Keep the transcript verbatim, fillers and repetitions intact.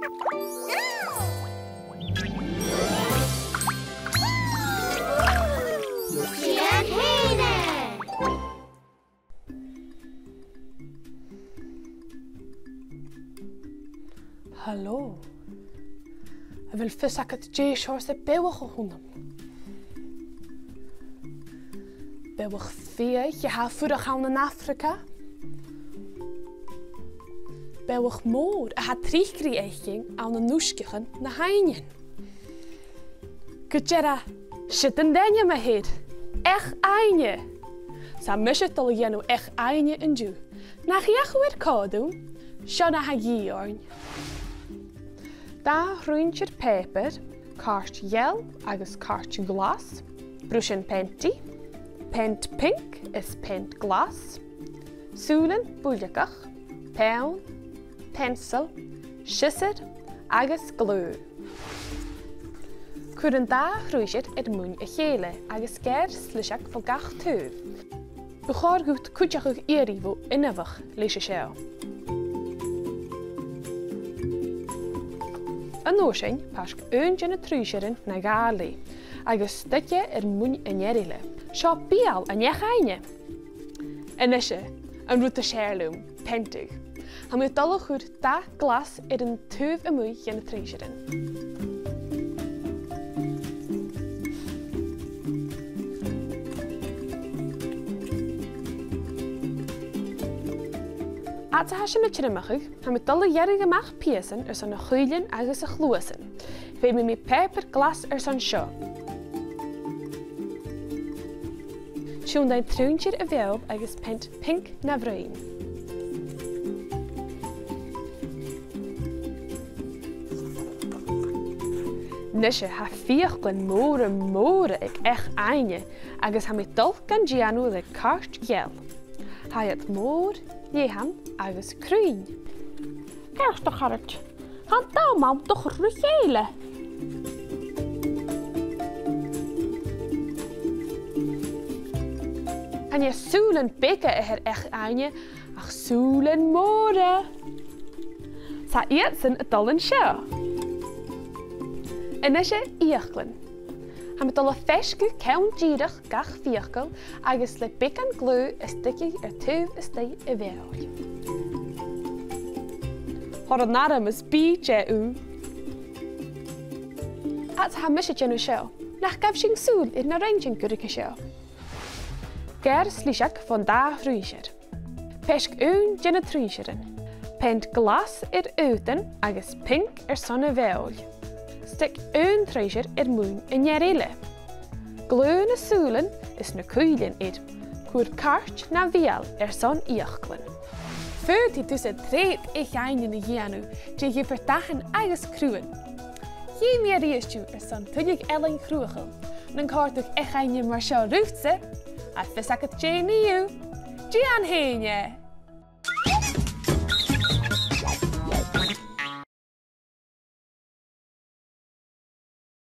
Dèan fhèin e! Halò. A bheil fios agad dè seòrsa beathach a th' annam? Beathach fiadhaich a tha a' fuireach ann an Afraga. Beathach mòr a tha tric ri fhaicinn ann an uisgeachan na h-aibhnean. Gu dearbh, siud an t-ainm a th' air, each-aibhne. 'S tha mise a' dol a dhèanamh each-aibhne an-diugh. Nach fheuch thu air còmhla rium? Seo na tha a dhìth oirnn. Dà thruinnsear pàipeir, cairt gheal agus cairt ghlas, bruisean peantaidh, peant pinc is peant glas, sùilean builgeach, peann, peansail, siosar agus glaodh. Cuir an dà thruinnsear air muin a chèile agus geàrr sliseag bho gach taobh. Bu chòir dhut cuideachadh iarraidh bho inbheach leis a seo. An uair sin, paisg aon de na truinnsearan na dhà leth, agus stoigh e air muin an fhear eile. Seo beul an each-aibhne. A-nise, an rud as fheàrr leam, peantadh. Tha mi a' dol a chur dath glas air an taobh a-muigh de na truinnsearan. Fhad 's a tha sinn a' tiormachadh, tha mi a' dol a ghearradh a-mach pìosan airson a' chuibhlean agus a' chluasan. Feumaidh mi pàipear glas airson seo. Siùbhlaidh truinnsear a' bheòil agus peant pinc na bhroinn. Nise, tha fiaclan mòra mòra aig each-aibhne agus tha mi a' dol gan dèanamh le cairt gheal. Tha iad mòr, leathan agus cruinn. Ceart, a charaid. Tha an t-àm ann do chur ri chèile. Chan e sùilean beaga a th' air each-aibhne, ach sùilean mòra. 'S tha iadsan a' dol an seo. A-nise, fhiaclan. Tha mi a' dol a dh'fhaicinn ceann dìreach gach fiacail agus le beagan glaodh a stoigheadh air taobh a-staigh a' bheòil. Thoir an armas bìdh dheth. Fhad 's a tha mise a' dèanamh seo, nach gabh sinn sùil air na rinn sinn cuideachd an seo. Geàrr sliseag bhon dà thruinnsear. Paisg aon de na truinnsearan. Peant glas air aodann agus pinc airson a' bheòil. Stoigh aon truinnsear air muin an fhear eile. Glaodh na sùilean is na cuibhlean air. Cuir cairt na bheul airson fhiaclan. Faodaidh tusa treud each-aibhnean a dhèanamh, de dhiofar dathan agus cruan. Chì mi a-rithist thu airson tuilleadh ealain chruthachail. Nan còrdadh each-aibhne mar seo riutsa, tha fios agad dè nì thu. Dèan fhèin e!